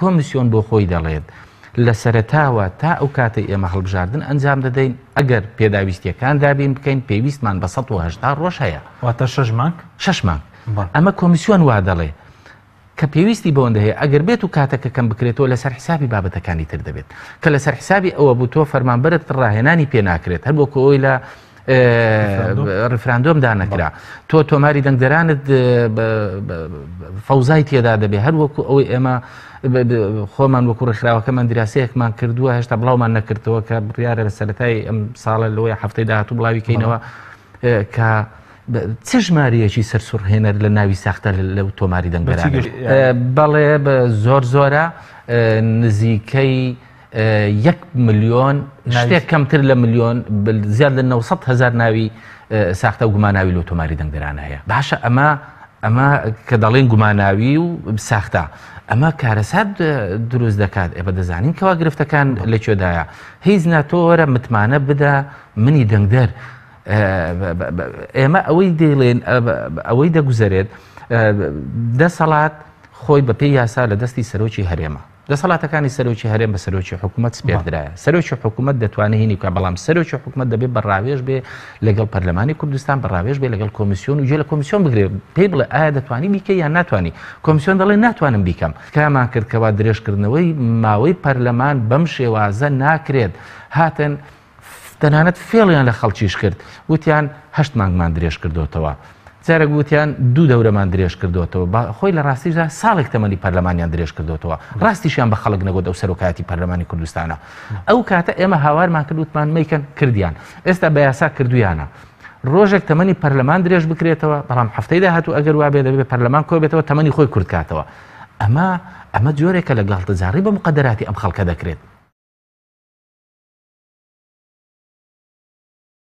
کۆمیسیۆن بۆ خۆی دەڵێت لە سەرەتاوە تا ئەو کاتەی ئێمە هەڵبژاردن ئەنجام دەدەین ئەگەر پێداویستیەکان دابین بکەین پێویستمان بە 180 ڕۆژ هەیە. واتە شەش مانگ؟ شەش مانگ. ئەمە کۆمیسیۆن وا دەڵێ کە پێویستی بەوەندە هەیە ئەگەر بێت و کاتەکە کەم بکرێتەوە لەسەر حسابی بابەتەکانی تر دەبێت کە لەسەر حسابی ئەوە بوو تۆ فەرمانبەرت ڕاهێنانی پێ ناکرێت هەر وەکو ئەوی لە ڕفراندۆمدا نەکرا تۆ تۆماری دەنگدەرانت فەوزای تێدا دەبێ هەر وەکو ئەوەی ئێمە خۆمان وەکو ڕێکخراوەکەمان دراسەیەکمان کردووە هێشتا بڵاومان نەکردەوە کە بڕیارە لە سەرەتای ئەم ساڵە لەوەی هەفتەی داهاتوو بڵاوی کەینەوە کە چ ژمارەیەکی سەرسوڕهێنەر لە ناوی ساختە لەو تۆماری دەنگدەران بەڵێ زۆر زۆرە نزیکەی یەک ملیۆن شتێک کەمتر لە ملیۆن زیاد لە 900 هزار ناوی ساختە و گوماناوی لۆ تۆماری دەنگدەرانە هەیە باشە ئەمە ئەمە کە دەڵێن گوماناوی و ساختە ئەمە کارەسات دروست دەکات ئێمە دەزانین کەوا گرفتەکان لە کوێدایە هیچ ناتۆرە متمانە بدە منی دەنگدەر ئێمە ئەوەی دەیڵێن ئەوەی دەگوزەرێت دەسەڵات خۆی بەپێی یاسا لە دەستی سەرۆکی هەرێمە دەسەڵاتەکانی سەرۆکی هەرێم بە سەرۆکی حکوومەت سپێردرایە سەرۆکی حکوومەت دەتوانێت هینی بکە بەڵام سەرۆکی حکوومەت دەبێت بە ڕاوێژ بێ لەگەڵ پەرلەمانی کوردستان بە ڕاوێژ بێ لەگەڵ کۆمیسیۆن و گوێ لە کۆمیسیۆن بگرێ پێی بڵێ ئایا دەتوانی بیکە یان ناتوانانی کۆمیسیۆن دەڵێ ناتوانم بیکەم تکامان کرد کەوا درێژکردنەوەی ماوەی پەرلەمان بەم شێوازە ناکرێت هاتن تەنانەت فێڵیان لە خەڵکیش کرد وتیان هەشت مانگمان درێژ کردۆتەوە جارێک وتیان دوو دەورەمان درێژ کردۆتەوە خۆی لە ڕاستیشدا ساڵێک تەمەنی پەرلەمانیان درێژ کردۆتەوە ڕاستیشیان بە خەڵک نەگوت ئەو سەرۆکایەتی پەرلەمانی کوردستانە ئەو کاتە ئێمە هاوارمان کرد وتمان مەیکەن کردیان ئێستا بە یاسا کردویانە ڕۆژێک تەمەنی پەرلەمان درێژ بکرێتەوە بەڵام هەفتەی داهاتوو ئەگەر وابێ دەبێت پەرلەمان کۆ بێتەوە تەمەنی خۆی کورت کاتەوە ئەمە ئەمە جۆرێکە لە گاڵتەجاڕی بە مقەدەراتی ئەم خەڵکە دەکرێت.